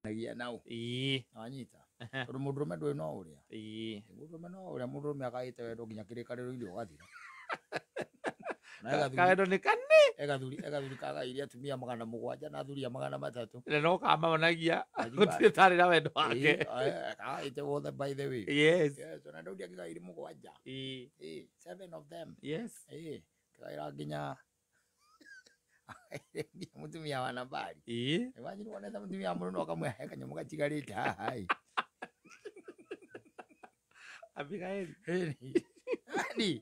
Nagia nau. Wanyita. Tondũ mũndũrũme ndũĩ no ũrĩa. Mũndũrũme no ũrĩa, mũndũrũme akaĩte wendo nginya kĩrĩkanĩro-inĩ ũgathira. Na egathuri Kawendo nĩ kani. Egathuri kagairie atumia 700 na athuri a 300. Na no kamaonagia Najua. gũtirĩ tarĩ na wendo wake. Kagaĩte wothe, by the way. Yes. Yes, ona Daudi akĩgaire 7. 7 of them. Kĩgaĩra nginya mũtumia wa Nabali. Imagine wonete mũtumia wa mũndũ no ũkamũhe kanyamũ gatigarĩte haha ĩ. Abigail. Ĩni. Ĩni.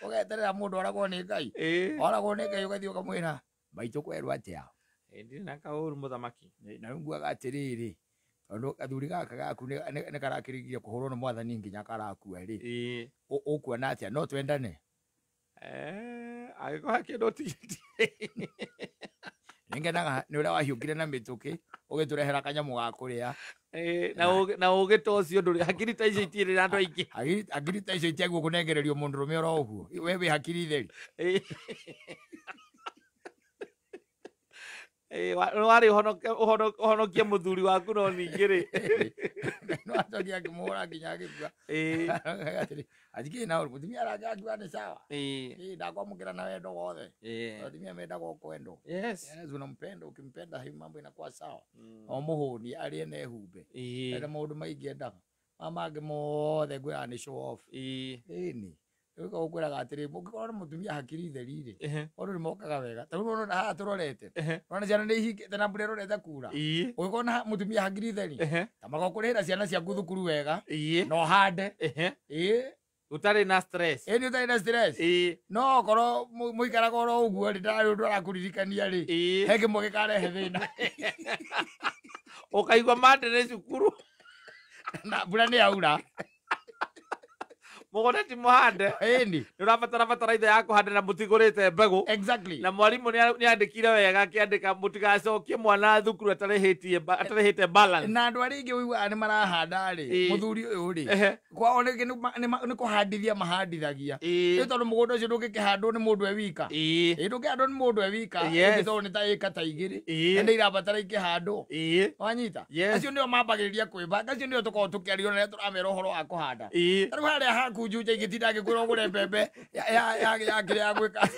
Ũgeterera mũndũ oragwo nĩ Ngai. Oragwo nĩ Ngai ũgathiĩ ũkamwĩra maitũ kwerwo atĩa. Ndirĩ na kaũru mũthamaki. Na rĩu nguaga atĩrĩrĩ, tondũ gathuri gaka gaku nĩ karakĩrĩkia kũhũrwo nĩ mwathani nginya karakua rĩ. Ũkuona atĩa? No twendane? Angĩkorwo he kĩndũ ũtigĩtie. Nĩngenaga nĩ ũrĩa wahiũkire na mĩtũkĩ ũgĩtũrehera kanyamũ ga kũrĩa. Na ũgĩ ta ũcio ndũrĩ, hakiri ta icio itirĩ na andũ aingĩ. Hakiri ta icio itiagwo kũnengererio mũndũrũme oro ũguo. We wĩ hakiri theri. Warĩ ũhonokie mũthuri waku no ningĩ rĩ. No acokia akĩmũhũra nginya agĩkua. Atĩrĩ, atikĩrĩ na ũru, mũtumia arangĩakua nĩ sawa. Ndakwamũkĩra na wendo wothe. Atumia mendaga o kwendwo. Yes, unampenda, ukimpenda hivi mambo inakuwa sawa. O mũhũni arĩe na ehumbe. Ena maũndũ maingĩ endaga. Maya mangĩ mothe ngwĩraga nĩ show off. Ĩni. Rĩu ũkwĩraga atĩrĩ, mũngĩkorwo na mũtumia hakiri theri rĩ, maũndũ nĩ mokaga wega. Ta rĩu ũrona haha tũrorete. Ũrona ciana nĩ ihingĩte na mbura ĩrorete kura. Ũngĩkorwo na mũtumia hakiri theri, ta magakũrĩhĩra ciana ciaku thukuru wega, na ũhande. Ũtarĩ na stress. Nĩ ũtarĩ na stress. No okorwo mũikaraga oro ũguo rĩ, ndarĩ ũndũ arakũririkania rĩ, he kĩmwe gĩkarehe thĩna. Ũkaigua mande nĩ cukuru. Na mbura nĩ yaura. Mũgũnda ti mũhande. Ĩni. Nĩ ũrabatara bataraitha ya kũhanda na mũtigũrĩte mbegũ. Na mwarimũ nĩ andĩkire wega akĩandĩka mũtigacokie mwana thukuru atarĩhĩte balance. Na andũ arĩa aingĩ ũiguaga nĩ marahanda rĩ, mũthuri ũyũ rĩ, kwao nĩ kũhandithia mahandithagia. Nĩ tondũ mũgũnda ũcio ndũngĩkĩhandwo nĩ mũndũ e wika. Ndũngĩhandwo nĩ mũndũ e wika. Nĩ tondũ nĩ ta ĩka ta igĩrĩ. Na nĩ irabatara ikĩhandwo. Wanyita? Acio nĩo mambagĩrĩria kwĩbanga, acio nĩo tũkoragwo tũkĩaria na tũramera ũhoro wa kũhanda. Ta rĩu harĩa haku Juja ingĩtinda ngĩkwĩra ũgũre mbembe ya kĩrĩa ya gwĩka.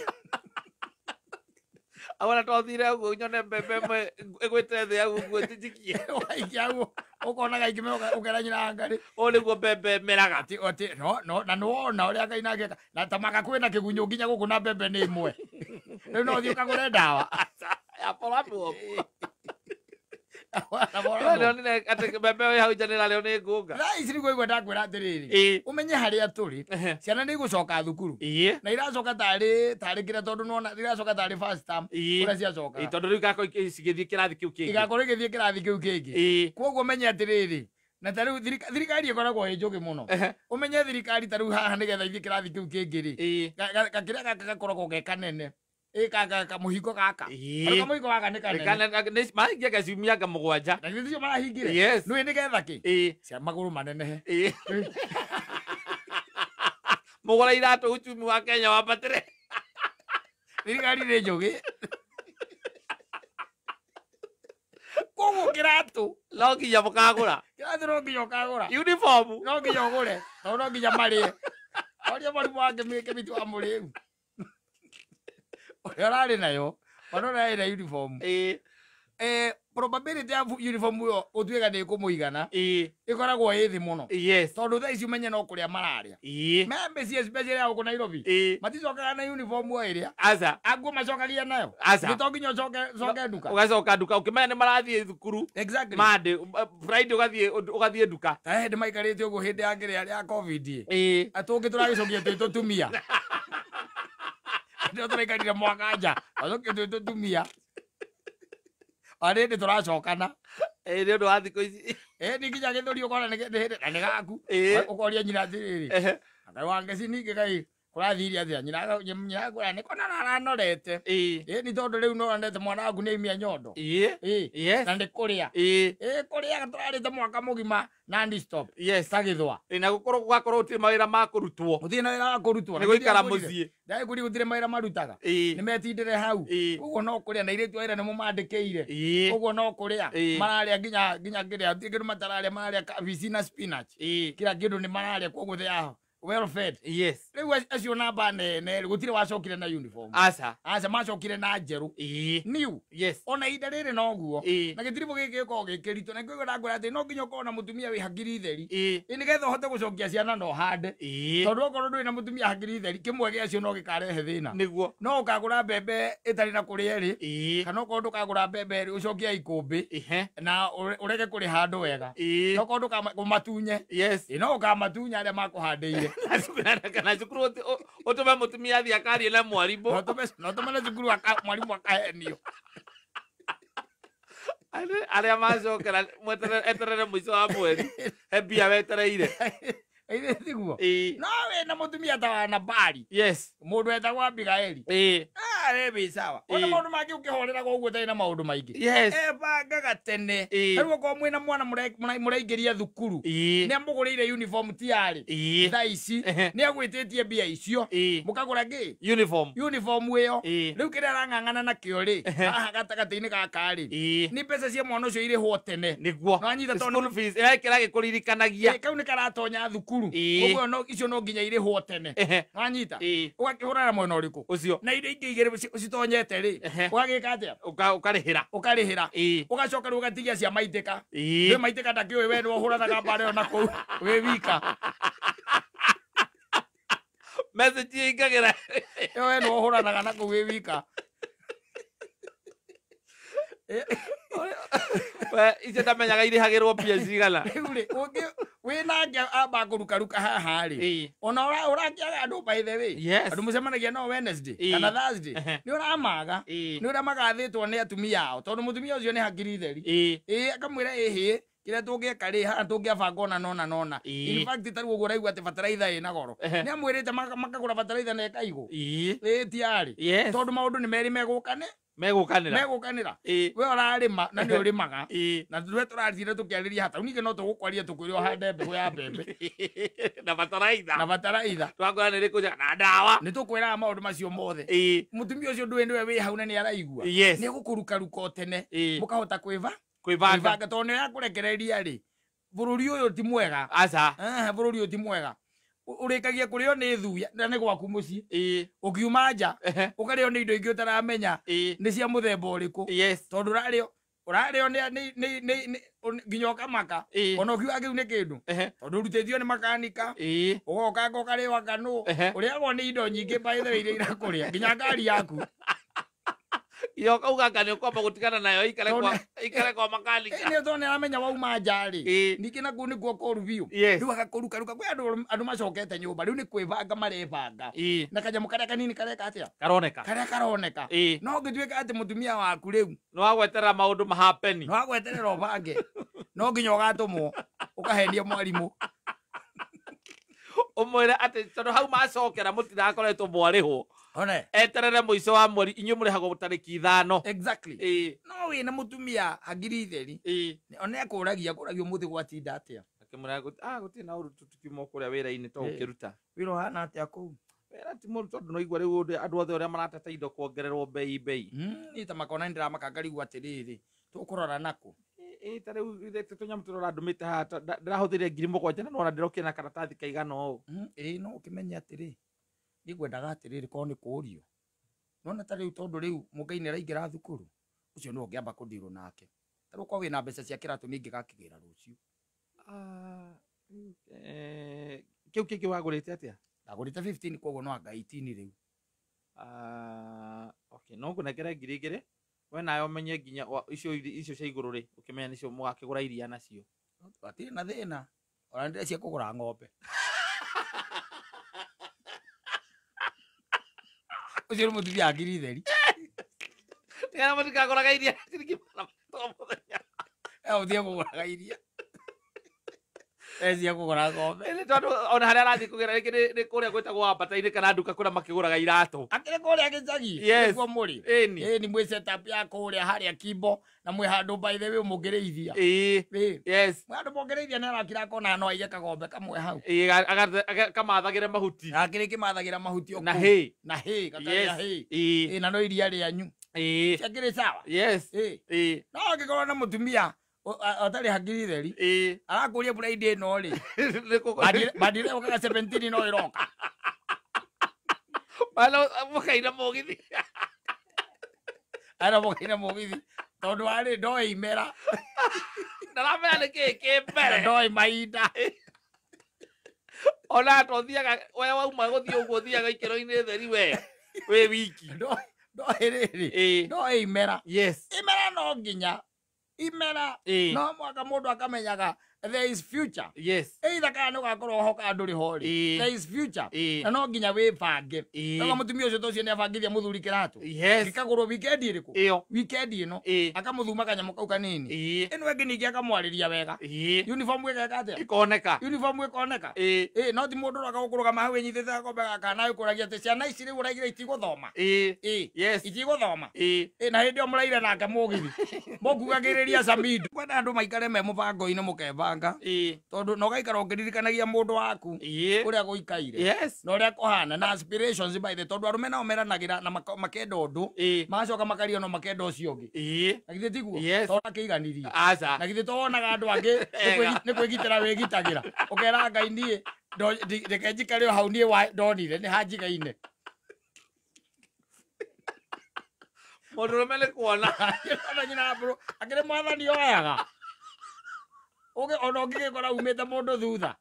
Awona twathire ũguo nyone mbembe ĩmwe ĩgwĩte thĩ hau ũguo njĩnjikie. Waikia ũguo, ũkona kaingĩ me ũkera nyina ngarĩ. Ũũ nĩguo mbembe ĩmeraga. Atĩ, atĩ, no, no, na nĩwona ũrĩa Ngai nake eka. Na ta maka kwĩna kĩgunyũ nginya gũkũ na mbembe nĩ ĩmwe. Rĩu no ũthiĩ ũkagũre ndawa. Ya Polamu. Na Polamu. Ndĩronire atĩ mbembe ĩ hau nja nĩrarĩo nĩ ngũnga. Thaa ici nĩguo igua ndakwĩra atĩrĩrĩ. Ũmenye harĩa tũrĩ. Ciana nĩ igũcoka thukuru. Na iracoka tarĩ kĩrĩa tondũ nĩwona iracoka tarĩ first term. Ũrĩa ciacokaga. Tondũ rĩu igakorwo cigĩthiĩ kĩrathi kĩu kĩngĩ. Igakorwo igĩthiĩ kĩrathi kĩu kĩngĩ. Koguo ũmenye atĩrĩrĩ, na ta rĩu thirikari ĩkoragwo ĩ njũgĩ mũno. Ũmenye thirikari ta rĩu haha nĩgetha ithiĩ kĩrathi kĩu kĩngĩ rĩ. Gakĩrĩa gaka gakoragwo ge kanene. Kamũhingo gaka. Rĩu kamũhingo gaka nĩ kanene. Nĩ kanene, nĩ mahingia gaciumia nga 7. Na githĩ ticio marahingire? Nĩũĩ nĩgetha kĩ? Cia magũrũ manenehe. Mũgũre iratũ uchumi wa Kenya wambatĩre. Thirikari nĩ njũgĩ. Koguo kĩratũ. No nginya mũkagũra. Kĩratũ no nginya ũkagũra. Uniform. No nginya ũgũre. Tondũ no nginya marĩe. Oria mwarimũ wa kĩmiti wa mũrĩu. Ũrĩa ũrarĩ nayo, ona ũrĩa arĩ na uniform. Probability ya uniform ĩyo gũtuĩka nĩ ĩkũmũigana, ĩkoragwo ĩ thĩ mũno. Tondũ thaa ici ũmenye no kũrĩa mararĩa. Me mĩciĩ especially ya gũkũ Nairobi. Maticokaga na uniform o ĩrĩa. Anguo macokagia nayo. Nĩ to nginya ũcoke nduka. Ũgacoka nduka, ũkĩmenya nĩ marathiĩ thukuru. Monday, Friday ũgathiĩ nduka. Ta hĩndĩ maikarĩte ũguo hĩndĩ ya kĩrĩa ya COVID. Atũngĩ tũragĩcokia twĩ tũtumia. Ndio tũraikarire mwaka nja. Acokia twĩ tũtumia. Arĩ hĩndĩ tũracokana. Nĩ ũndũ wa thikũ ici. Nĩ nginya gĩthũri ũkona nĩ hĩndĩ, na nĩ gaku. Ũkoria nyina atĩrĩrĩ. Ngai wa ngeci ningĩ Ngai, Kũrathiire atĩa? Nyina akwĩra nĩ kũnora aranorete. Ĩ nĩ tondũ rĩu nĩwonete mwana waku nĩaumia nyondo. Ĩ. Na nĩ kũrĩa. Ĩ. Kũrĩa tũrarĩte mwaka mũgima non stop. Yes. Ta gĩthwa. Na gũkorwo gũgakorwo gũtirĩ mawĩra ma kũrutwo. Gũtirĩ na wĩra wa kũrutwo. Nĩ gũikara mũciĩ. Ndagĩkũria gũtirĩ mawĩra marutaga. Nĩ metindĩre hau. Koguo no kũrĩa na airĩtu a wĩra nĩmo mandĩkĩire. Koguo no kũrĩa. Mararĩa nginya kĩrĩa kĩndũ matararĩa mararĩa kabici na spinach. Kila kĩndũ nĩ mararĩa koguo they are well fed. Yes. Rĩu acio namba nene gũtirĩ wacokire na uniform. Aca. Aca macokire na njerũ. New. Yes. Ona ihinda rĩrĩ noguo. Na gĩtiribũ gĩkĩ gĩkoragwo gĩ kĩritũ na nĩkĩo ndakwĩra atĩ no nginya ũkorwo na mũtumia wĩ hakiri theri. Nĩgetha ũhote gũcokia ciana na ũhande. Tondũ okorwo ndũrĩ na mũtumia hakiri theri kĩmwe gĩacio no gĩkarehe thĩna. Nĩguo. No ũkagũra mbembe ĩtarĩ na kũrĩa ĩrĩ. Kana okorwo ndũkagũra mbembe ĩrĩ ũcokie ikũmbĩ. Na ũrege kũrĩha andũ wega. No okorwo ndũkamatunye. Yes. No ũkamatunya arĩa makũhandĩire. Kana cukuru ũtũme mũtumia athiĩ akarie na mwarimũ. No tũme na cukuru mwarimũ akahenio. Arĩa macokera eterere mũico wa mweri he mbia wetereire. Ĩĩ tiguo. No wĩna mũtumia ta wa Nabali. Yes. Mũndũ wetagwo Abigaili. Wĩ sawa. Ona maũndũ mangĩ ũkĩhoreraga ũguo ũtarĩ na maũndũ maingĩ. Yes. Ebangaga tene. Rĩu okorwo mwĩna mwana mũraingĩria thukuru. Nĩ amũgũrĩire uniform ti yarĩ. Thaa ici nĩ agwĩtĩtie mbia icio. Mũkagũra kĩ? Uniform. Uniform ĩyo. Rĩu kĩrĩa arang'ang'ana nakĩo rĩ, haha gatagatĩ-inĩ gaka rĩ. Nĩ mbeca cia mwana ũcio irĩhwo tene. Nĩguo. No anyita tondũ school fees ĩrekĩra gĩkũririkanagia. Kau nĩ karatonya thukuru. Koguo no icio no nginya irĩhwo tene. Wanyita? Ũgakĩhũra na mwena ũrĩkũ? Ũcio. Na indo ingĩ igĩrĩ ũcitonyete rĩ, ũgagĩka atĩa? Ũkarĩhĩra. Ũkarĩhĩra. Ũgacoka rĩu ũgatigia cia maitĩka. Rĩu maitĩka ndakĩũĩ we nĩwe ũhũranaga mbara ĩyo na kũu wĩ wika. Message ĩingagĩra. Ĩyo we nĩwe ũhũranaga na kũu wĩ wika. We icio ndamenyaga irĩhagĩrwo mbia cigana. Rĩu rĩ, wĩna amba kũrukaruka haha rĩ, ona ũrakĩaga andũ by the way. Yes. Andũ mũcemanagia nao Wednesday kana Thursday. Nĩ ũramaga. Nĩ ũrĩa magathĩtwo nĩ atumia ao tondũ mũtumia ũcio nĩ hakiri theri. Akamwĩra ĩhĩ kĩrĩa tũngĩka rĩ haha tũngĩabanga ona nona nona. In fact ta rĩu ũguo ũraigua atĩ bataraitha ĩna goro. Nĩ amwĩrĩte makagũra bataraitha na ĩkaigwo. Ĩ tiarĩ. Tondũ maũndũ nĩ merĩ megũkane. Megũkanĩra. We ũrarĩma na nĩ ũrĩmaga. Na tũrĩa tũrathire tũkĩarĩria hata ningĩ no tũgũkwaria tũkwĩre ũhande mbegũ ya mbembe. Na bataraitha. Na bataraitha. Twakwĩra nĩ ĩrĩkũ njega na ndawa. Nĩ tũkwĩraga maũndũ macio mothe. Mũtumia ũcio ndũĩ nĩwe wĩ hau na nĩ araigua. Yes. Nĩ egũkũrukaruka o tene. Mũkahota kwĩbanga. Tondũ nĩ yakũrekereria rĩ. Bũrũri ũyũ ti mwega. Aca. Bũrũri ũyũ ti mwega. Ũrĩkagia kũrĩo nĩ thuya na nĩ gwaku mũciĩ. Ũkiuma nja ũkarĩo nĩ indo ingĩ ũtaramenya nĩ cia mũthemba ũrĩkũ. Yes. Tondũ ũrarĩo nĩ nginya ũkamaka. Ona ũkiuga kĩu nĩ kĩndũ. Tondũ ũrutĩtio nĩ makanika. Ũgoka ũkarĩo kanũ. Ũrĩagwo nĩ indo nyingĩ by the way iria irakũrĩa nginya ngari yaku. Iyo kauga nĩ ũkwamba gũtigana nayo ikare kwa makanika. Nĩ tondũ nĩaramenya wauma nja rĩ. Ningĩ nakuo nĩkuo kũru biũ. Rĩu agakũrukaruka kwĩ andũ macokete nyũmba rĩu nĩ kwĩbanga marebanga. Na kanyamũ karĩa kanini kareka atĩa? Karoneka. Karĩa karoneka. No ũngĩtuĩka atĩ mũtumia waku rĩu nĩ wagweterera maũndũ mahapeni. Nĩ wagweterera ũbange. No nginya ũgatũmwo ũkahenia mwarimũ. Ũmwĩre atĩ tondũ hau macokera mũtirakoretwo mwarĩhwo. One. Eterere mũico wa mweri inyuĩ mũrĩhagwo tarĩki 5. Exactly. No wĩna mũtumia hakiri theri. Ona akũragia ũmũthĩ gwatinda atĩa. Akĩmwĩra gũtirĩ na ũru tũkiuma kũrĩa wĩra-inĩ to ũkĩruta. Wĩra ũhana atĩa kũu? Wĩra ti mũru tondũ no igua rĩu andũ othe ũrĩa marateta indo kuongererwo bei. Niĩ ta makona nĩndĩramaka ngarigwo atĩrĩrĩ, tũkũrora nakũ? Ta rĩu ithe tũnyamũ tũrĩa ũrandũmĩte haha ndĩrahũthĩrire 7,000 na nĩwona ndĩrokire na karatathi kaigana ũũ. No ũkĩmenye atĩrĩ, niĩ ngwendaga atĩrĩrĩ korwo nĩ kũũrio. Nĩwona ta rĩu tondũ rĩu mũngai nĩ araingĩra thukuru, ũcio nĩwe ũngĩamba kũndirwo nake. Ta rĩu korwo wĩna mbeca cia kĩratũ niĩ ingĩgakĩgĩra rũciũ. Kĩu kĩngĩ wagũrĩte atĩa? Ndagũrĩte 15 koguo no anga 18 rĩu. Okay, no ngũnengere 2,000. We nawe ũmenye nginya icio cia igũrũ rĩ, ũkĩmenya nĩcio mũgakĩgũra iria nacio. Hatirĩ na thĩna. Ona nĩndĩrecia kũgũra ng'ombe. Ũcio nĩ mũtumia hakiri theri. Nĩgetha mũtikagũraga iria ciringi 300 o mũthenya. Ũthiĩ kũgũraga iria. Cia kũgũra ng'ombe. Nĩ tondũ ona harĩa arathiĩ kũgĩra rĩngĩ nĩ kũrĩa gwĩtagwo Wambata-inĩ kana nduka kũrĩa makĩgũraga iratũ. Akĩrĩ kũrĩa gĩcagi. Yes. Nĩkuo mũrĩ. Ĩni. Ĩni mwĩ setup ya kũrĩa harĩa Kimbo na mwĩ handũ by the way mũngĩrĩithia. Ĩĩ. Ĩĩ. Yes. Mwĩ handũ mũngĩrĩithia nĩ arakira akona no aige kagombe kamwe hau. Ĩĩ, kamathagĩre mahuti. Akĩrĩ kĩmathagĩra mahuti o Na kũu. hay. Na hay, gakarĩa Yes. hay. Ĩĩ. Ĩĩ, na no iria rĩanyu. Ĩĩ. Ciakĩrĩ sawa. Yes. Ĩĩ. Ĩĩ. No angĩkorwo na mũtumia atarĩ hakiri theri, Ĩĩ. arakũria Friday ĩno rĩ. Nĩ kũgũra. Bandire ũkaga 17 no ĩroka. Bana mũkaina mũgithi. Ara mũkaina mũgithi. Tondũ warĩ ndoĩ imera. Ndaramenya nĩ kĩĩ kĩ mbere. Ndoĩ mahinda. Ona tũthiaga we wauma gũthiĩ ũguo ũthiaga ikĩro-inĩ theri we. Wĩ wiki. Ndoĩ rĩrĩ. Ĩĩ. Ndoĩ imera. Yes. Imera no nginya. Imera. Ĩĩ. No mwaka mũndũ akamenyaga there is future. Yes. Either kana nĩ ũgakorwo ho kana ndũrĩ ho rĩ. Ĩĩ. There is future. Ĩĩ. Na no nginya wĩbange. Ĩĩ. Toga mũtumia ũcio tocio nĩ abangithia mũthuri kĩratũ. Yes. Gĩkagũrwo weekend ĩrĩkũ? Ĩyo. Weekend ĩno. Ĩĩ. Akamũthuma kanyamũ kau kanini. Ĩĩ. Ĩno ĩngĩ ningĩ akamwarĩria wega. Ĩĩ. Uniform ĩgeka atĩa? Ĩkoneka. Uniform ĩkoneka. Ĩĩ. Ĩĩ, no ti mũndũ ũroka gũkũrũgama hau ĩnyitĩte gakombe gaka na ĩkũragia atĩ ciana ici rĩu ũraigire itigũthoma. Ĩĩ. Ĩĩ. Yes. Itigũthoma. Ĩĩ. Ĩĩ, na hĩndĩ ĩyo mũraire nake mũgithi. Mũkugagĩrĩria Samido. Kwenda andũ maikare me mũbango-inĩ mũkebanga. Ĩĩ. Tondũ na ũgaikara ũkĩririkanagia mũndũ waku Ĩĩ. ũrĩa gũikaire. Yes. Na ũrĩa kũhana na aspirations by the tondũ arũme nao meranagĩra na makenda ũndũ. Ĩĩ. Magacoka makaria no makenda ũcio ũngĩ. Ĩĩ. Na githĩ tiguo? Yes. Tondũ akĩiganirie. Aca. Na githĩ to wonaga andũ angĩ nĩ kwĩgitĩra wĩgitagĩra. Ũkera Ngai niĩ reke njikare o hau niĩ ndonire nĩ hanjigaine. Mũndũrũme nĩ kuona. Ona nyina mbũrũ akĩrĩ mwathani oyaga. Ũgĩ ona ũngĩgĩkora umĩte mũndũ thutha.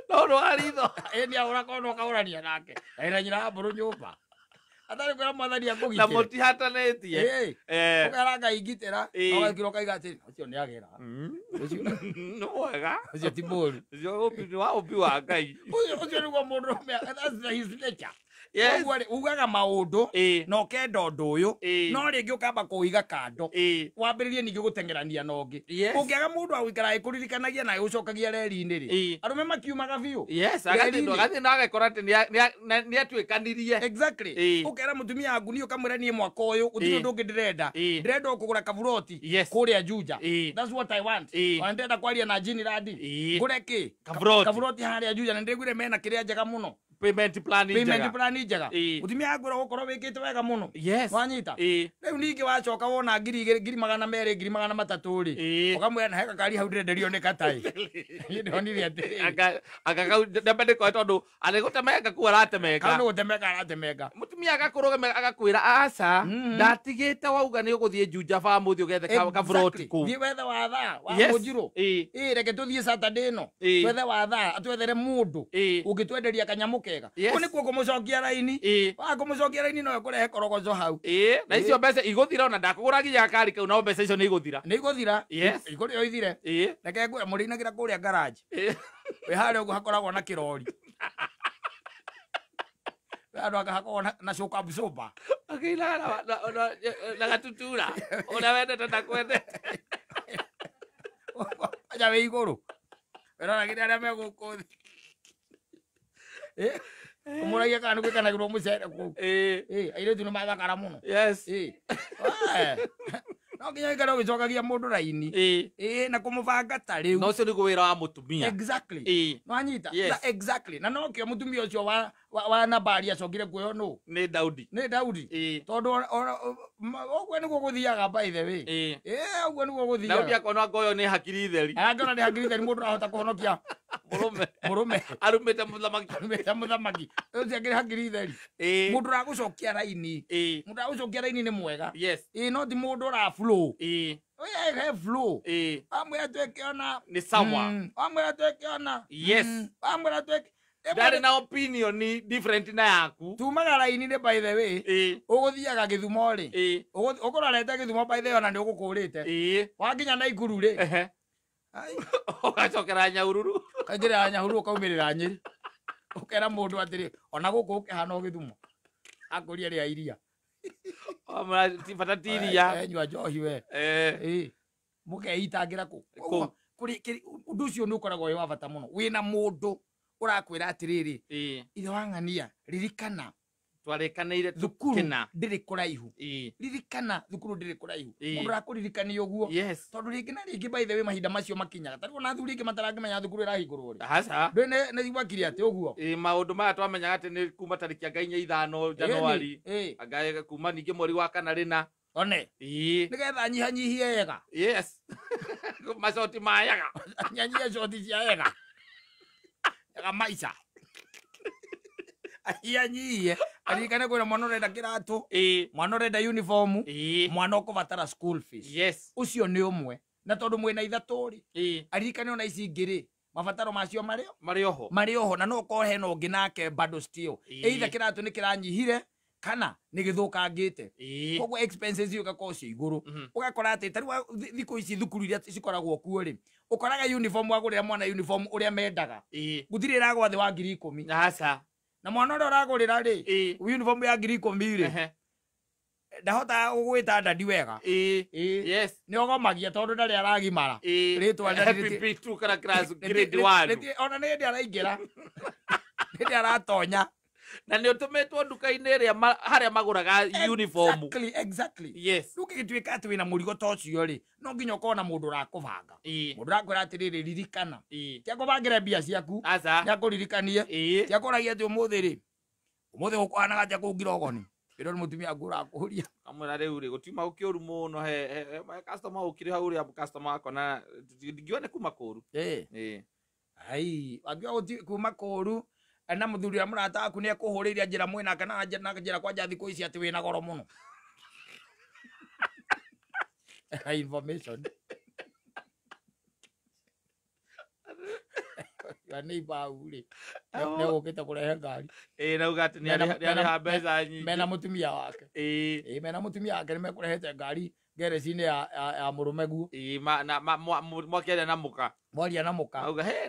No nĩ wa ritho. Ĩ nĩ ahũra kona ũkahũrania nake. Na nyina mbũrũ nyũmba. Atarĩ kwĩra mwathani Na akũgitĩre. mũtihatanĩtie. Ĩ. Ũkera Ngai ngitĩra. Ĩ. Ũgakira ũkaiga atĩ ũcio nĩ agĩra. Ũcio Nĩ mwega. ũcio ti mũũru. Ũcio nĩ wa ũmbi wa Ngai. Ũcio nĩguo mũndũrũme, that's his nature. Yes. Ũguo rĩ, ugaga maũndũ Ĩĩ. na ũkenda ũndũ ũyũ Ĩĩ. no rĩngĩ ũkamba kũũiga kando Ĩĩ. wambĩrĩrie ningĩ gũteng'erania na ũngĩ. Yes. Ũngĩaga mũndũ wa gũikara agĩkũririkanagia na agĩgũcokagia reri-inĩ rĩ, Ĩĩ. arũme makiumaga biũ. Yes, Reri-inĩ. agathiĩ na agekora atĩ nĩ atuĩkanirie. Exactly. Ĩĩ. Ũkera mũtumia waku niĩ ũkamwĩra niĩ mwaka ũyũ gũtirĩ Ĩĩ. ũndũ ũngĩ ndĩrenda. Ĩĩ. Ndĩrenda o kũgũra kaburoti Yes. kũrĩa Juja. Ĩĩ. That's what I want. Ĩĩ. Ona ndĩrenda kwaria na Jini Radi. Ĩĩ. Ngũre kĩ? Kaburoti. Kaburoti harĩa Juja na ndĩraiguire mena kĩrĩa njega mũno. Payment plan Payment njega. plan njega. Ĩĩ. Mũtumia akwĩra ũgũkorwo wĩkĩte wega mũno. Yes. Wanyita? Ĩĩ. Rĩu ningĩ wacoka wona 2,000, 200,000, 300,000 rĩ. Ĩĩ. Ũkamwĩra na he gakari hau ndĩrenderio nĩ gatarĩ. Niĩ ndonire atĩrĩrĩ. Anga kau ndambe ndĩkoe tondũ arĩ gũtemenga kuu aratemenga. Kau nĩ gũtemenga aratemenga. Mũtumia agakũrũgama agakwĩra aca ndatigĩte wauga nĩ ũgũthiĩ Juja farm ũthiĩ ũgethe kaburoti kũu. Thiĩ wethe wa thaa wa Yes. Mũnjirũ. Ĩĩ. Ĩĩ, reke tũthiĩ Saturday ĩno. Ĩĩ. Twethe wa thaa, atwethere mũndũ Ĩĩ. ũngĩtwenderia kanyamũ kega. Yes. Kũu nĩkuo kũmũcokia raini. Ĩĩ. Wa kũmũcokia raini no ĩkũrehe korogoco hau. Ĩĩ, na icio mbeca igũthira ona ndakũgũra nginya gakari kau no mbeca icio nĩ igũthira. Nĩ igũthira. Yes. Ikũrĩa ithire. Ĩĩ. Reke ngwĩre mũrĩinagĩra kũrĩa garage. Ĩĩ. Wĩ harĩa ũguo hakoragwo na kĩrori. Andũ anga hakoragwo na shock absorber. Akĩinaga na gatutura. Ũrĩa wendete ndakwendete. Aja wĩ igũrũ. Wĩroragĩra arĩa me gũkũ thĩ. Ĩĩ. Ũmũragia kana nĩ gwĩkanagĩrwo mũcere kũu. Ĩĩ. Ĩĩ, airĩtu nĩ mathakara mũno. Yes. Ĩĩ. No nginya ũikare ũgĩcokagia mũndũ raini. Ĩĩ. Ĩĩ, na kũmũbanga ta rĩu. Na ũcio nĩguo wĩra wa mũtumia. Exactly. Ĩĩ. Nwanyita? Yes. Na exactly. Na nokĩo mũtumia ũcio wa Nabali acokire kuoywo nũ? Nĩ Daudi. Nĩ Daudi. Ĩĩ. Tondũ ũguo nĩguo gũthiaga by the way. Ĩĩ. Ĩĩ, ũguo nĩguo gũthiaga. Daudi akona anga ũyũ nĩ hakiri theri. Angĩona nĩ hakiri theri mũndũ arahota kũhonokia Mũrũme. Mũrũme. Arumĩte mũthamaki. Arumĩte mũthamaki. Ũcio akĩrĩ hakiri theri. Ĩĩ. Mũndũ ũragũcokia raini. Ĩĩ. Mũndũ ũragũcokia raini nĩ mwega. Yes. Ĩĩ, no ti mũndũ ũra flow. Ĩĩ. Oye, he flow. Ĩĩ. Amwĩra twĩke ona. Nĩ sawa. Amwĩra twĩke ona. Yes. Amwĩra twĩke. Ndarĩ na opinion different na yaku. Tumaga raini nĩ by the way. Ĩĩ. Ũgũthiaga Gĩthumo rĩ. Ĩĩ. Ũkũrorete Gĩthumo by the way ona nĩ ũgũkũrĩte. Ĩĩ. Wakinya Naikuru rĩ. Ehe. Ũgacokera Nyahururu. Ũkaingĩrĩra Nyahururu ũkaumĩrĩra Nyĩrĩ. Ũkera mũndũ atĩrĩ ona gũkũ ũkĩhana o Gĩthumo. Akũria rĩa iria. Ti bata ti iria. Nyua njohi we. Eh. Ĩĩ. Mũkeitangĩra kũ. Kũ. Kuri undu ucio ni ukoragwo wi wa bata muno. Wina mundu urakwira atiriri. Ithe wa ng'ania ririkana twarĩkanĩire thukuru ndĩrĩ kũraihu. Ririkana thukuru ndĩrĩ kũraihu. Mũndũ ũrakũririkania ũguo. Yes. Tondũ rĩngĩ na rĩngĩ by the way mahinda macio makinyaga. Ta rĩu ona athuri aingĩ matarangĩmenya thukuru ĩrahingũrwo rĩ. Aca. Ndũĩ nĩ gwakire atĩ ũguo. Maũndũ maya twamenyaga atĩ nĩ kuma tarĩki anga 4 5 Januari. Anga kuma ningĩ mweri wa kana rĩna. One. Nĩgetha nyihanyihie ega. Yes. Macoti mayaga. Nyanyie coti cia ega. Ega maica. Anyihanyihie. Aririkane kwĩna mwana ũrenda kĩratũ, mwana ũrenda uniform, mwana ũkũbatara school fees. Yes. Ũcio nĩ ũmwe. Na tondũ mwĩna ithatũ rĩ, aririkane ona ici ingĩ rĩ, mabataro macio marĩ oho. Marĩ oho na no ũkorwo hena ũngĩ nake bado still. Either kĩratũ nĩ kĩranyihire kana nĩ gĩthũkangĩte. Koguo expenses icio igakorwo ciĩ igũrũ. Ũgakora atĩ ta rĩu thikũ ici thukuru iria cikoragwo kuo rĩ, ũkoraga uniform wagũrĩra mwana uniform ũrĩa mendaga. Gũtirĩ ĩragwa thĩ wa 10,000. Aca. Na mwana ũrĩa ũragũrĩra rĩ, uniform ya 10,000 rĩ, ndahotaga gũgwĩta dadi wega. Yes. Nĩ ogomagia tondũ ndarĩ aragimara. Rĩtwa PP2 kana class grade 1. Ona nĩ hĩndĩ araingĩra. Hĩndĩ aratonya. Na nĩ ũtũmĩtwo nduka-inĩ ĩrĩa harĩa magũraga uniform. Exactly, exactly. Yes. Rĩu ũngĩgĩtuĩka atĩ wĩna mũrigo ta ũcio rĩ, no nginya ũkorwo na mũndũ ũrakũbanga. Mũndũ ũrakwĩra atĩrĩrĩ, ririkana. Ti akũbangĩre mbia ciaku. Aca. Nĩ akũririkanie. Ti akũragia atĩ ũmũthĩ rĩ, ũmũthĩ gũkũhanaga atĩa kũu Ngirogoni. Ĩno nĩ mũtumia waku ũrakũria. Kamwĩra rĩu rĩ, gũtiuma gũkĩũru mũno, he customer ũkire hau ũrĩa customer wakwa na ndingiuga nĩ kuma kũũru. Ai, angiuga kuma kũũru na mũthuri wa mũrata waku nĩ ekũhũrĩire njĩra mwĩnake na njĩra kwanja thikũ ici atĩ wĩna goro mũno. Information. Ya neighbor hau rĩ, nĩ egũkĩte kũrehe ngari. Nauga atĩ nĩ arĩha mbeca nyingĩ. Mena mũtumia wake. Mena mũtumia wake nĩ mekũrehete ngari ngereci-inĩ ya mũrũme guo. Mwakĩaria na mũka. Mwaria na mũka. Auga, he,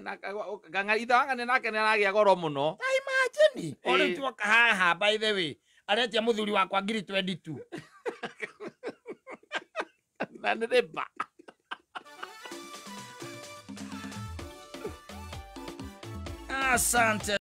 ithe wa ng'ania nake nĩ aragĩa goro mũno. Ta imagine. O rĩu tuoka haha by the way, aretia mũthuri wakwa 22,000. Na nĩ rĩba. Asante.